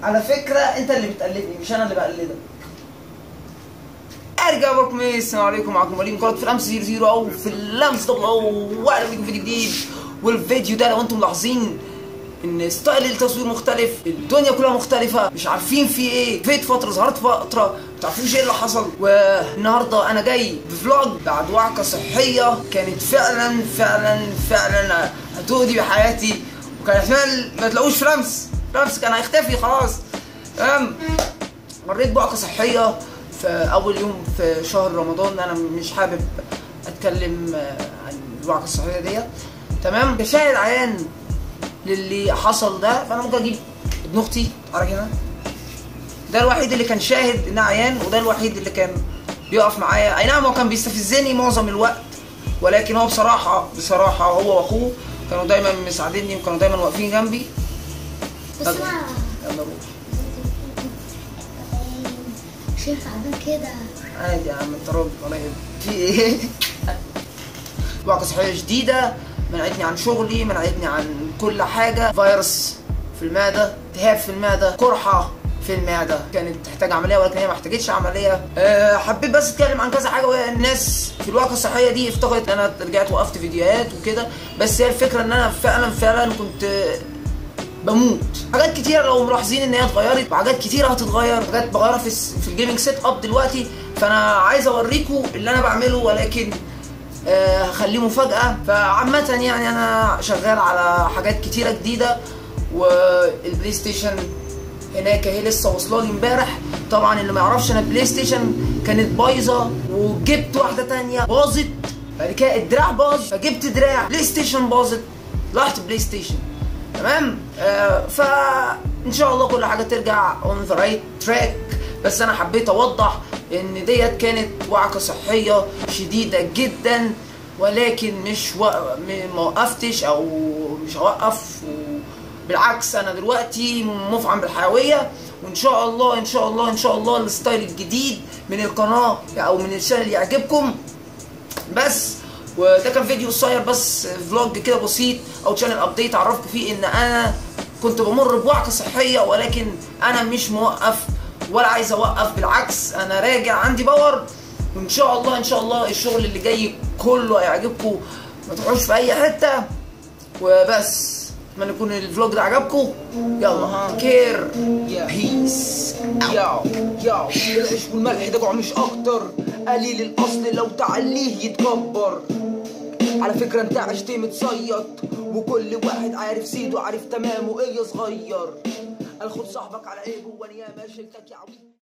على فكرة انت اللي بتقلدني مش انا اللي بقلدك. ارجع بكم، السلام عليكم، معاكم وليد من قناة في الامس 00 او في اللمس double O، واهلا بيكم فيديو جديد. والفيديو ده لو انتم ملاحظين ان style التصوير مختلف، الدنيا كلها مختلفة، مش عارفين في ايه، فيت فترة ظهرت فترة ما تعرفوش ايه اللي حصل. والنهارده انا جاي ب vlog بعد وعكه صحية كانت فعلا فعلا فعلا هتؤذي بحياتي، وكان احتمال ما تلاقوش في لمس، لمس كان هيختفي خلاص. تمام، مريت بوعكه صحية في اول يوم في شهر رمضان. انا مش حابب اتكلم عن الوعكه الصحية ديت، تمام، كشاهد عيان للي حصل ده. فانا ممكن اجيب ابن اختي تعالى هنا، ده الوحيد اللي كان شاهد انها عيان، وده الوحيد اللي كان بيقف معايا. اي نعم هو كان بيستفزني معظم الوقت، ولكن هو بصراحة بصراحة هو واخوه كانوا دايما مساعديني وكانوا دايما واقفين جنبي. بس انا يلا روح، مش ينفع كده عادي يا عم، انت راجل ولا يهمك. في ايه؟ وعكه صحية جديدة منعتني عن شغلي، منعتني عن كل حاجة. فيروس في المعدة، التهاب في المعدة، قرحة في المعدة، كانت تحتاج عملية ولكن هي ما احتاجتش عملية. حبيت بس اتكلم عن كذا حاجة، وهي الناس في الوعكه الصحية دي افتكرت ان انا رجعت وقفت فيديوهات وكده، بس هي الفكرة ان انا فعلا فعلا كنت بموت. حاجات كتيرة لو ملاحظين ان هي اتغيرت، وحاجات كتيرة هتتغير، حاجات بغيرها في ال gaming setup دلوقتي. فانا عايز اوريكم اللي انا بعمله، ولكن هخليه مفاجأة. فعامة يعني أنا شغال على حاجات كتيرة جديدة، والبلاي ستيشن هناك اهي لسه واصلالي امبارح. طبعا اللي ما يعرفش، أنا البلاي ستيشن كانت بايظة وجبت واحدة تانية باظت، بعد كده الدراع باظ فجبت دراع، بلاي ستيشن باظت، راحت بلاي ستيشن. تمام، فإن شاء الله كل حاجة ترجع on the right track. بس أنا حبيت أوضح إن ديت كانت وعكة صحية شديدة جدا، ولكن مش ما وقفتش او مش هوقف، بالعكس انا دلوقتي مفعم بالحيويه. وان شاء الله ان شاء الله ان شاء الله ال style الجديد من القناة او من ال channel يعجبكم. بس وده كان فيديو قصير بس، vlog كده بسيط او channel update عرفكم فيه ان انا كنت بمر بوعكه صحية، ولكن انا مش موقف ولا عايز اوقف، بالعكس انا راجع عندي power. وان شاء الله ان شاء الله الشغل اللي جاي كله هيعجبكم، ما تروحوش في اي حتة. وبس اتمنى يكون ال vlog ده عجبكم. يلا care، peace. يا العيش والملح ده جوع مش اكتر، قليل الاصل لو تعليه يتكبر. على فكرة انت عشت متصيط، وكل واحد عارف سيده عارف تمامه ايه يا صغير. الخد صاحبك على عيبه وانا ياما شلتك يا عبيط.